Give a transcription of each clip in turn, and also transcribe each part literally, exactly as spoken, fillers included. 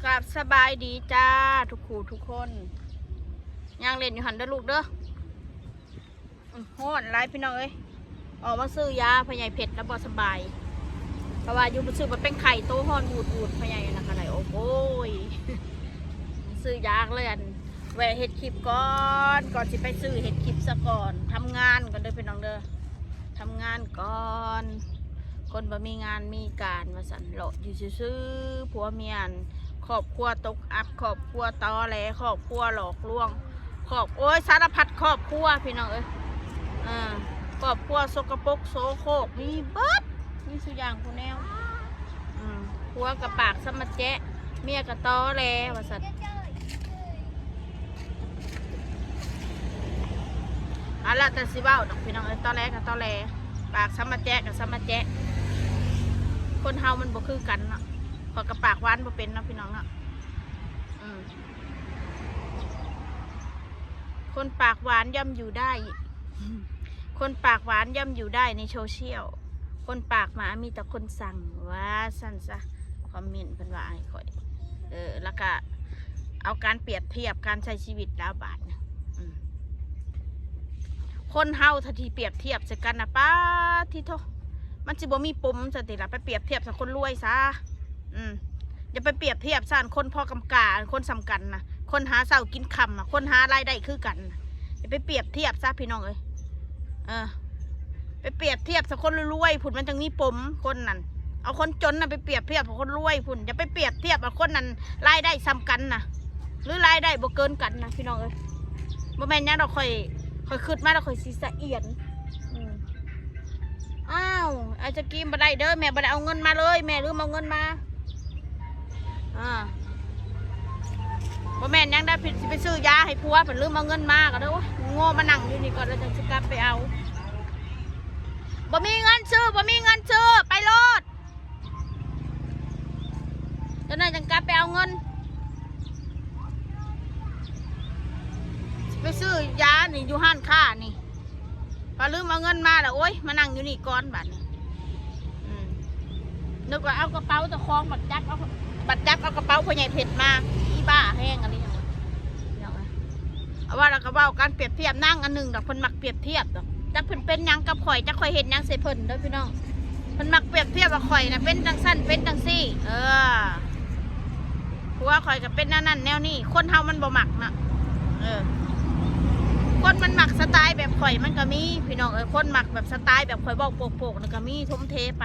กราบสบายดีจ้า ทุกคู่ทุกคน ย่างเล่นอยู่หั่นเด้อลูกเด้อ อืม ฮ้อนหลายพี่น้องเอ้ย ออกมาซื้อยาพ่อใหญ่เพชรแล้วบ่สบาย เพราะว่าอยู่บ่ซื้อมาเป็นไข้โตฮ้อนบูดๆ พ่อใหญ่นะก็ได้ โอ้โหย ซื้อยาเลย อัน แวะเฮ็ดคลิปก่อน ก่อนสิไปซื้อ เฮ็ดคลิปซะก่อน ทำงานก่อนเด้อพี่น้องเด้อ ทำงานก่อน คนบ่มีงานมีการว่าซั่น เลาะอยู่ซื่อๆ ผัวเมียอัน ครอบครัวตกอับ ครอบครัวตอแหล ครอบครัวหลอกลวง ครอบ โอ้ย สารพัดครอบครัวพี่น้องเอ้ย อ่า ครอบครัวสกปรกโสโครก มีเบิด มีสุอย่างผู้แนว อืม ผัวกะปากสะมาแจ๊ะ เมียกะตอแหลว่าซั่น เอาละแต่สิเว้าดอกพี่น้องเอ้ย ตอแหลกะตอแหล ปากสะมาแจ๊ะกะสะมาแจ๊ะ คนเฮามันบ่คือกันเนาะ ข้อยกะปากหวานบ่เป็นเนาะพี่น้องเนาะ อืม คนปากหวานย่อมอยู่ได้ คนปากหวานย่อมอยู่ได้ในโซเชียล คนปากหมามีแต่คนสั่ง ว่าซั่นซะ คอมเมนต์เพิ่นว่าให้ข้อย เออ แล้วกะเอาการเปรียบเทียบการใช้ชีวิตแล้วบาดเนี่ย อืม คนเฮาถ้าที่เปรียบเทียบใส่กันนะ ป๊าด ทิโธ่ มันสิบ่มีปมซะติล่ะ ไปเปรียบเทียบใส่คนรวยซะ อืม อย่าไปเปรียบเทียบซะ อันคนพอกำกา อันคนส่ำกันนะ คนหาเช้ากินค่ำนะ คนหารายได้คือกันนะ อย่าไปเปรียบเทียบซะพี่น้องเอ้ย เออ ไปเปรียบเทียบซะ คนรวยๆ พุ้นมันจั่งมีปม คนนั้น เอาคนจนน่ะไปเปรียบเทียบกับคนรวยพุ้น อย่าไปเปรียบเทียบกับคนนั้นรายได้ส่ำกันนะ หรือรายได้บ่เกินกันนะพี่น้องเอ้ย บ่แม่นหยังดอก ข้อย ข้อยคิดมาแล้วข้อยสิสะเอียน อืม อ้าว ไอศกรีมบ่ได้เด้อ แม่บ่ได้เอาเงินมาเลย แม่ลืมเอาเงินมา อ่า บ่แม่นหยังได้ สิไปซื้อยาให้ผัว เพิ่นลืมเอาเงินมาก็เด้อ โอ้ย โง่มานั่งอยู่นี่ก่อน แล้วจั่งสิกลับไปเอา บ่มีเงินซื้อ บ่มีเงินซื้อ ไปโลด จั่งใดจั่งกลับไปเอาเงิน สิไปซื้อยานี่อยู่ร้านค้านี่ พอลืมเอาเงินมาแล้ว โอ๊ย มานั่งอยู่นี่ก่อนบาดนี้ อืม นึกว่าเอากระเป๋าเจ้าของ บัดจับเอา บัดจับเอากระเป๋าพ่อใหญ่เพชรมา อีบ้าแฮงอันนี้หยังวะ พี่น้องเอ้ย เอาว่าแล้วก็เว้าการเปรียบเทียบ นางอันหนึ่งดอก เพิ่นมักเปรียบเทียบดอก จักเพิ่นเป็นหยังกับข่อย จักข่อยเฮ็ดหยังใส่เพิ่นเด้อพี่น้อง เพิ่นมักเปรียบเทียบว่าข่อยน่ะเป็นจั่งซั่น เป็นจั่งซี่ เออ ผัวข่อยก็เป็นแนวนั้นแนวนี้ คนเฮามันบ่มักเนาะ เออ คนมันมักสไตล์แบบข่อยมันก็มี พี่น้องเอ้ย คนมักแบบสไตล์แบบข่อยเว้าโปกๆ นี่ก็มี ทุ่มเทไป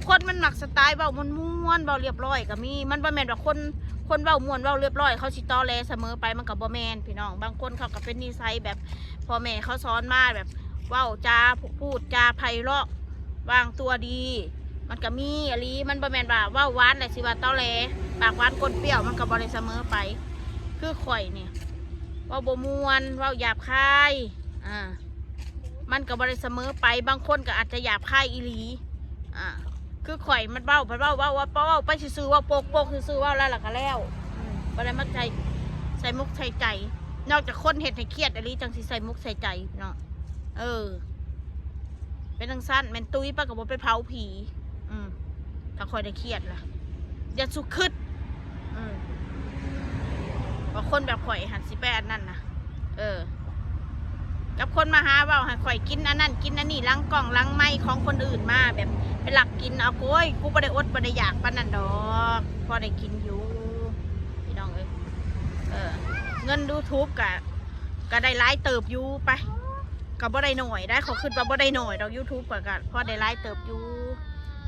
คนมันมักสไตล์เว้าม่วนๆ เว้าเรียบร้อยก็มี มันบ่แม่นว่าคน คนเว้าม่วนเว้าเรียบร้อยเขาสิตอแหลเสมอไป มันก็บ่แม่นพี่น้อง บางคนเขาก็เป็นนิสัยแบบพ่อแม่เขาสอนมาแบบ เว้าจา พูดจาไพเราะ วางตัวดี มันก็มีอีหลี มันบ่แม่นว่าเว้าหวานแล้วสิว่าตอแหล ปากหวานก้นเปรี้ยว มันก็บ่ได้เสมอไป คือข่อยนี่ เว้าบ่ม่วน เว้าหยาบคาย อ่า มันก็บ่ได้เสมอไป บางคนก็อาจจะหยาบคายอีหลี อ่า คือข่อยมันเว้า เว้า เว้า เว้า เว้าไปซื่อๆ เว้าโปกๆ ซื่อๆ เว้าแล้วล่ะก็แล้ว อืม บ่ได้มาใส่ ใส่มกใส่ใจ นอกจากคนเฮ็ดให้เครียดอีหลีจั่งสิใส่มกใส่ใจเนาะ เออ เป็นจั่งซั่น แม่นตุ้ยไปก็บ่ไปเผาผี อืม ถ้าข่อยได้เครียดล่ะ อย่าสุคิด อืม ว่าคนแบบข่อยหั่นสิไปอันนั้นนะ เออ กับคนมาหาเว้าให้ข่อยกินอันนั้นกินอันนี้ หลังกล้องหลังไมค์ของคนอื่นมา แบบไปลักกินเอา โอ้ย กูบ่ได้อดบ่ได้อยากปานนั้นดอก พอได้กินอยู่ พี่น้องเอ้ย เออ เงินยูทูบก็ ก็ได้หลายเติบอยู่ไป ก็บ่ได้น้อยได้ เขาคิดว่าบ่ได้น้อยดอก ยูทูบก็ ก็พอได้หลายเติบอยู่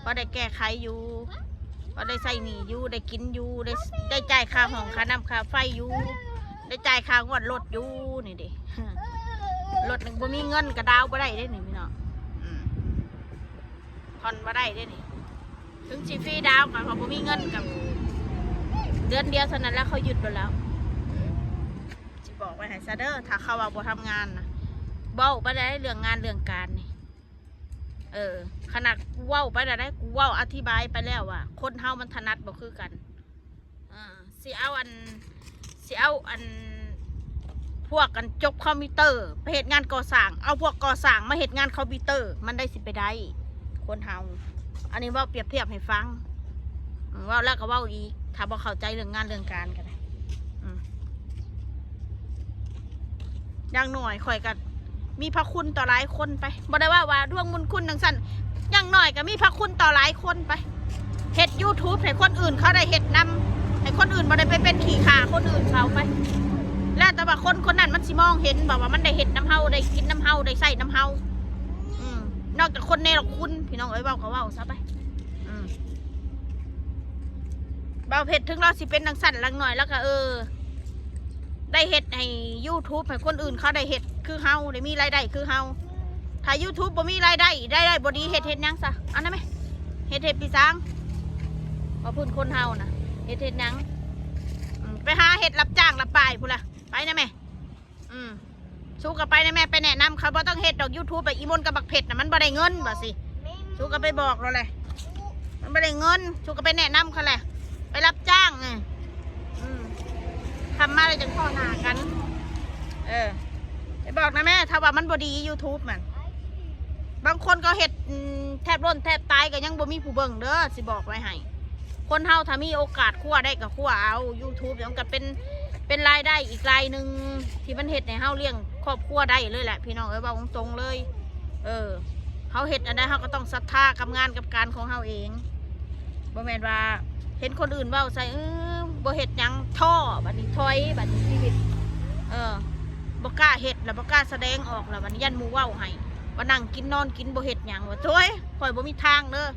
พอได้แก้ไขอยู่ พอได้ใช้หนี้อยู่ ได้กินอยู่ ได้ ได้จ่ายค่าห้องค่าน้ำค่าไฟอยู่ ได้จ่ายค่างวดรถอยู่ นี่เด้ รถนี่บ่มีเงินก็ดาวน์บ่ได้เด้นี่พี่น้อง อืม ผ่อนบ่ได้เด้นี่ ถึงสิฟรีดาวน์ก็ ก็บ่มีเงินก็ เดือนเดียวเท่านั้นแล้วเขายึดไปแล้ว อืม สิบอกไว้ให้ซะเด้อ ถ้าเขาว่าบ่ทำงานนะ เว้าไปได้เรื่องงานเรื่องการนี่ เออ ขนาดกูเว้าไปแล้วได้ กูเว้าอธิบายไปแล้วว่า คนเฮามันถนัดบ่คือกัน อ่า สิเอาอัน สิเอาอัน พวกกันจบคอมพิวเตอร์ ไปเฮ็ดงานก่อสร้าง เอาพวกก่อสร้างมาเฮ็ดงานคอมพิวเตอร์ มันได้สิไปได้ คนเฮา อันนี้เว้าเปรียบเทียบให้ฟัง อืม เว้าแล้วก็เว้าอีก ถ้าบ่เข้าใจเรื่องงานเรื่องการก็ได้ อืม อย่างน้อยข่อยก็มีพระคุณต่อหลายคนไป บ่ได้ว่าว่าทวงบุญคุณจังซั่น อย่างน้อยก็มีพระคุณต่อหลายคนไป เฮ็ด YouTube ให้คนอื่นเขาได้เฮ็ดนำ ให้คนอื่นบ่ได้ไปเป็นขี้ข้าคนอื่นเขาไป แล้วแต่ว่าคนคนนั้นมันสิมองเห็นบ่ว่ามันได้เฮ็ดนำเฮา ได้กินนำเฮา ได้ใช้นำเฮา อืม นอกจากคนเนรคุณ พี่น้องเอ้ย เว้าก็เว้าซะไป อืม บ่าวเพชรถึงเราสิเป็นจังซั่นหลังหน่อยแล้วก็ เออ ได้เฮ็ดให้ YouTube ให้คนอื่นเขาได้เฮ็ดคือเฮา ได้มีรายได้คือเฮา ถ้า YouTube บ่มีรายได้ รายได้บ่ดี เฮ็ด เฮ็ดหยังซะ เอานะแม่ เฮ็ด เฮ็ดปีซาง บ่พูดคนเฮานะ เฮ็ด เฮ็ดหยัง อืม ไปหาเฮ็ดรับจ้างรับปายพู้นล่ะ ไปนะแม่ อืม สู้ก็ไปนะแม่ ไปแนะนำเขา บ่ต้องเฮ็ดดอก YouTube แบบอีมนต์กับบักเพชรน่ะ มันบ่ได้เงิน ว่าสิ สู้ก็ไปบอกเราแหละ มันบ่ได้เงิน สู้ก็ไปแนะนำเขาแหละ ไปรับจ้าง อืม อืม ทำมาแล้วจังพ้อหน้ากัน เออ ไปบอกนะแม่ ถ้าว่ามันบ่ดี YouTube มัน บางคนก็เฮ็ด อืม แทบล้นแทบตายก็ยังบ่มีผู้เบิ่งเด้อ สิบอกไว้ให้ คนเฮาถ้ามีโอกาสคว้าได้ก็คว้าเอา YouTube มันก็เป็น เป็นรายได้อีกรายหนึ่ง ที่มันเฮ็ดให้เฮาเลี้ยงครอบครัวได้เลยแหละ พี่น้องเอ้ย เว้าตรงๆเลย เออ เฮาเฮ็ดอันใดเฮาก็ต้องศรัทธากับงานกับการของเฮาเอง บ่แม่นว่าเห็นคนอื่นเว้าใส่ เออ บ่เฮ็ดหยัง ท้อ บัดนี้ถอย บัดนี้ชีวิต เออ บ่กล้าเฮ็ดแล้ว บ่กล้าแสดงออกแล้ว บัดนี้ย้านหมู่เว้าให้ ว่านั่งกินนอนกิน บ่เฮ็ดหยัง ว่า โอ้ย ข่อยบ่มีทางเด้อ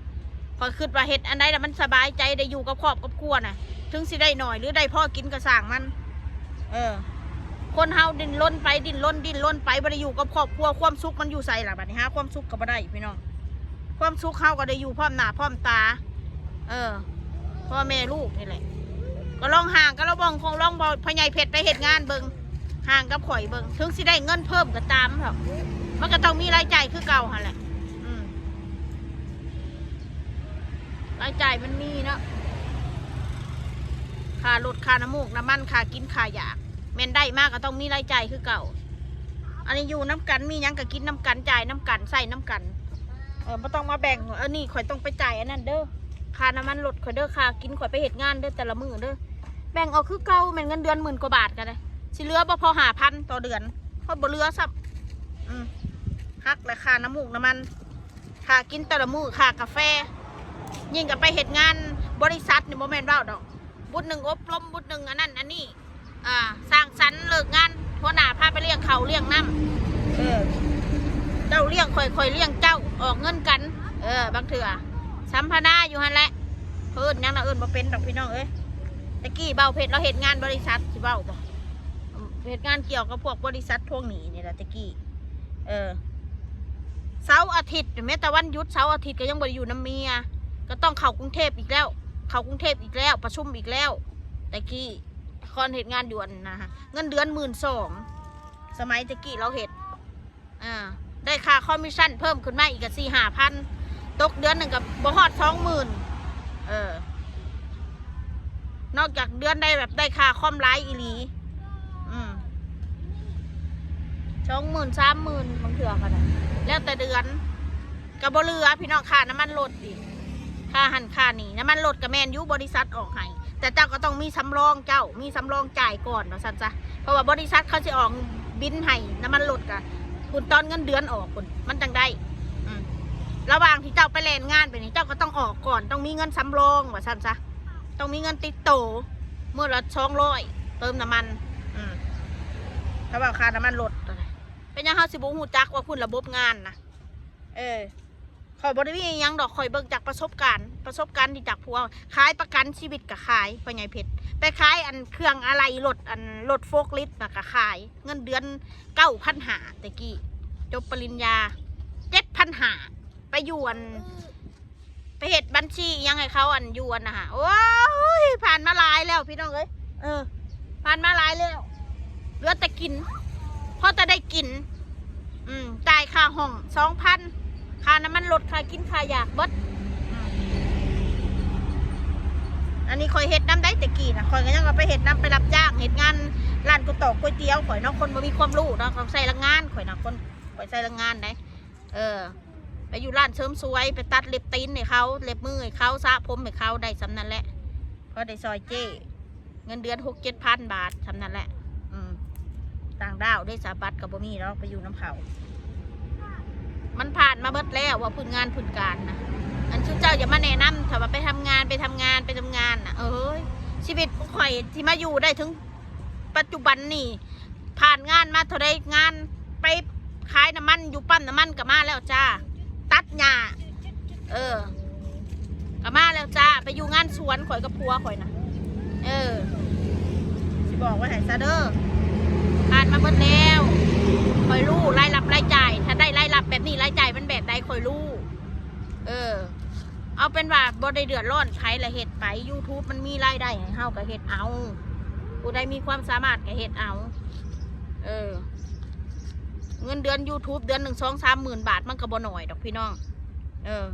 ข่อยคิดว่าเฮ็ดอันใดแล้วมันสบายใจ ได้อยู่กับครอบกับครัวน่ะ ถึงสิได้หน่อยหรือได้พอกินก็ซ่างมัน เออ คนเฮาดิ้นรนไป ดิ้นรน ดิ้นรนไป บ่ได้อยู่กับครอบครัว ความสุขมันอยู่ไสล่ะ บัดนี้หาความสุขก็บ่ได้พี่น้อง ความสุขเฮาก็ได้อยู่พร้อมหน้าพร้อมตา เออ พ่อแม่ลูกนี่แหละ ก็ลองห่างกับเราเบิ่ง คงลองบอกพ่อใหญ่เพชรไปเฮ็ดงานเบิ่ง ห่างกับข่อยเบิ่ง ถึงสิได้เงินเพิ่มก็ตามเถาะ มันก็ต้องมีรายจ่ายคือเก่าหั่นแหละ อืม รายจ่ายมันมีเนาะ ค่ารถ ค่าน้ำมูกน้ำมัน ค่ากิน ค่าอยาก แม่นได้มาก็ต้องมีรายจ่ายคือเก่า อันนี้อยู่นำกัน มีหยังก็กินนำกัน จ่ายนำกัน ใช้นำกัน เออ บ่ต้องมาแบ่ง เออ นี่ข่อยต้องไปจ่ายอันนั้นเด้อ ค่าน้ำมันรถข่อยเด้อ ค่ากินข่อยไปเฮ็ดงานเด้อ แต่ละมื้อเด้อ แบ่งออกคือเก่า แม่นเงินเดือนหมื่นกว่าบาทก็ได้ สิเหลือบ่พอห้าพันต่อเดือน ฮอดบ่เหลือซ้ำ อืม หักและค่าน้ำมูกน้ำมัน ค่ากินแต่ละมื้อ ค่ากาแฟ ยิ่งก็ไปเฮ็ดงานบริษัทนี่บ่แม่นเว้าดอก บุญหนึ่งอบรม บุญหนึ่งอันนั้นอันนี้ อ่า สร้างสรรค์เลิกงาน หัวหน้าพาไปเลี้ยงข้าวเลี้ยงน้ำ เออ เจ้าเลี้ยงข่อย ข่อยเลี้ยงเจ้า ออกเงินกัน เออ บางเทื่อสัมพนาอยู่หั่นแหละ เพิ่นหยังนะ เอิ้นบ่เป็นดอกพี่น้องเอ้ย ตะกี้บ่าวเพชรเราเฮ็ดงานบริษัท สิเว้าบ่ เฮ็ดงานเกี่ยวกับพวกบริษัททวงหนี้นี่แหละตะกี้ เออ เสาร์อาทิตย์ แม้แต่วันหยุดเสาร์อาทิตย์ก็ยังบ่ได้อยู่นำเมีย ก็ต้องเข้ากรุงเทพฯอีกแล้ว เข้ากรุงเทพฯอีกแล้ว ประชุมอีกแล้ว ตะกี้ ก่อนเฮ็ดงานอยู่อันนะฮะ เงินเดือนหมื่นสอง สมัยตะกี้เราเฮ็ด อ่า ได้ค่าคอมมิชชั่นเพิ่มขึ้นมาอีกก็สี่ห้าพัน ตกเดือนหนึ่งก็บ่ฮอดสองหมื่น เออ นอกจากเดือนได้แบบได้ค่าคอมหลายอีหลี อืม สองหมื่น สามหมื่น บางเทื่อก็ได้ แล้วแต่เดือน ก็บ่เหลือพี่น้อง ค่าน้ำมันรถอีก ค่าหั้นค่านี่ น้ำมันรถก็แม่นอยู่บริษัทออกให้ แต่เจ้าก็ต้องมีสำรองเจ้า มีสำรองจ่ายก่อนว่าซั่นซะ เพราะว่าบริษัทเขาสิออกบินให้น้ำมันรถกะ คุณตอนเงินเดือนออกคุณมันจังได้ อืม ระหว่างที่เจ้าไปแล่นงานไปนี่ เจ้าก็ต้องออกก่อน ต้องมีเงินสำรองว่าซั่นซะ ต้องมีเงินติดโต มื้อละสองร้อย เติมน้ำมัน อืม เขาว่าค่าน้ำมันรถ เป็นหยังเฮาสิบ่ฮู้จักว่าคุณระบบงานนะ เออ ข่อยบ่ได้มีอิหยังดอก ข่อยเบิ่งจากประสบการณ์ ประสบการณ์ที่จากผัว ขายประกันชีวิตก็ขาย พ่อใหญ่เพชร ไปขายอันเครื่องอะไหล่รถ อันรถโฟล์คลิฟต์น่ะก็ขาย เงินเดือนเก้าพันห้า แต่กี้ จบปริญญา เจ็ดพันห้า ไปอยู่อัน ไปเฮ็ดบัญชีอิหยังให้เขาอันอยู่อันนะฮะ โอ้ย ผ่านมาหลายแล้วพี่น้องเอ้ย เออ ผ่านมาหลายแล้ว เหลือแต่กิน พอแต่ได้กิน อืม จ่ายค่าห้องสองพัน ค่าน้ำมันรถ ค่ากิน ค่าอยากเบิด อืม อันนี้ข่อยเฮ็ดนำได้แต่กี้นะ ข่อยก็ยังเอาไปเฮ็ดนำ ไปรับจ้างเฮ็ดงานร้านก๋วยตอกก๋วยเตี๋ยวข่อยเนาะ คนบ่มีความรู้เนาะ ข่อยใส่แรงงานข่อยนะ คน ข่อยใส่แรงงานได้ เออ ไปอยู่ร้านเสริมสวย ไปตัดเล็บตีนให้เขา เล็บมือให้เขา สระผมให้เขา ได้ส่ำนั้นแหละ พอได้ซอยเจ้ เงินเดือนหกเจ็ดพันบาท ส่ำนั้นแหละ อืม ต่างด้าวได้สาบัดก็บ่มีดอก ไปอยู่นำเขา มันผ่านมาเบิดแล้วว่าพื้นงานพื้นการนะ อันชุมเจ้าอย่ามาแนะนำ ถ้าว่าไปทำงาน ไปทำงาน ไปทำงานนะ เอ้ย ชีวิตของข่อยที่มาอยู่ได้ถึงปัจจุบันนี่ ผ่านงานมาเท่าใดงาน ไปขายน้ำมันอยู่ปั๊มน้ำมันก็มาแล้วจ้า ตัดหญ้า เออ ก็มาแล้วจ้า ไปอยู่งานสวนข่อยกับผัวข่อยนะ เออ สิบอกไว้ให้ซะเด้อ ผ่านมาเบิดแล้ว ข่อยรู้รายรับรายจ่าย ถ้าได้รายรับแบบนี้ รายจ่ายมันแบบใดข่อยรู้ เออ เอาเป็นว่าบ่ได้เดือดร้อนไผละ เฮ็ดไป YouTube มันมีรายได้ให้เฮาก็เฮ็ดเอา ผู้ใดมีความสามารถก็เฮ็ดเอา เออ เงินเดือน YouTube เดือนหนึ่งสองสามหมื่นบาท มันก็บ่น้อยดอกพี่น้อง เออ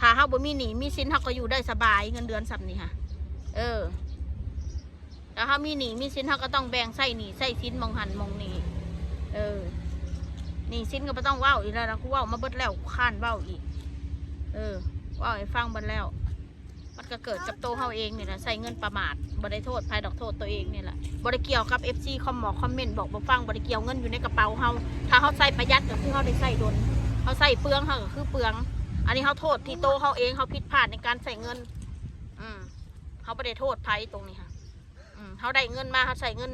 ถ้าเฮาบ่มีหนี้มีสิน เฮาก็อยู่ได้สบาย เงินเดือนส่ำนี้ค่ะ เออ ถ้าเฮามีหนี้มีสิน เฮาก็ต้องแบ่งใช้หนี้ใช้สินหม่องหั่นหม่องนี่ เออ หนี้สินก็บ่ต้องเว้าอีกแล้วนะ กูเว้ามาเบิดแล้ว กูค้านเว้าอีก เออ เว้าให้ฟังเบิดแล้ว มันก็เกิดกับโตเฮาเองนี่แหละ ใช้เงินประมาท บ่ได้โทษไผดอก โทษตัวเองนี่แหละ บ่ได้เกี่ยวกับ เอฟซี คอมมอกคอมเมนต์บอกบ่ฟัง บ่ได้เกี่ยว เงินอยู่ในกระเป๋าเฮา ถ้าเฮาใช้ประหยัดก็คือเฮาได้ใช้ดล เฮาใช้เปลืองเฮาก็คือเปลือง อันนี้เฮาโทษที่โตเฮาเอง เฮาผิดพลาดในการใช้เงิน อืม เฮาบ่ได้โทษไผตรงนี้ค่ะ อืม เฮาได้เงินมา เฮาใช้เงิน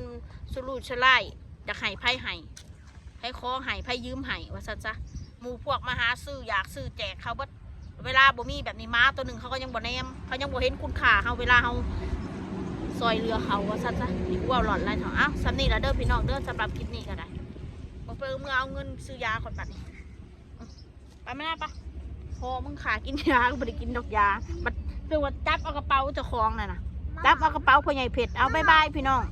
สุรุ่ยสุร่าย อยากให้ไผให้ ไผขอให้ ไผยืมให้ ว่าซั่นซะ หมู่พวกมาหาซื้อ อยากซื้อแจกเขาเบิด เวลาบ่มีแบบนี้มาตัวหนึ่ง เขาก็ยังบ่แนม เขายังบ่เห็นคุณค่าเฮา เวลาเฮาซอยเหลือเขา ว่าซั่นซะ นี่กูเว้าหลอนหลายเถาะ เอ้า ส่ำนี้ล่ะเด้อพี่น้องเด้อ สำหรับคลิปนี้ก็ได้ บ่เปิง เมื่อเอาเงินซื้อยาก่อนบัดนี้ ไปแม่ ไป พอมึงขากินยา ก็บ่ได้กินดอกยา บัดคือว่าจับเอากระเป๋าเจ้าของน่ะนะ จับเอากระเป๋าพ่อใหญ่เพชร เอา บ๊ายบายพี่น้อง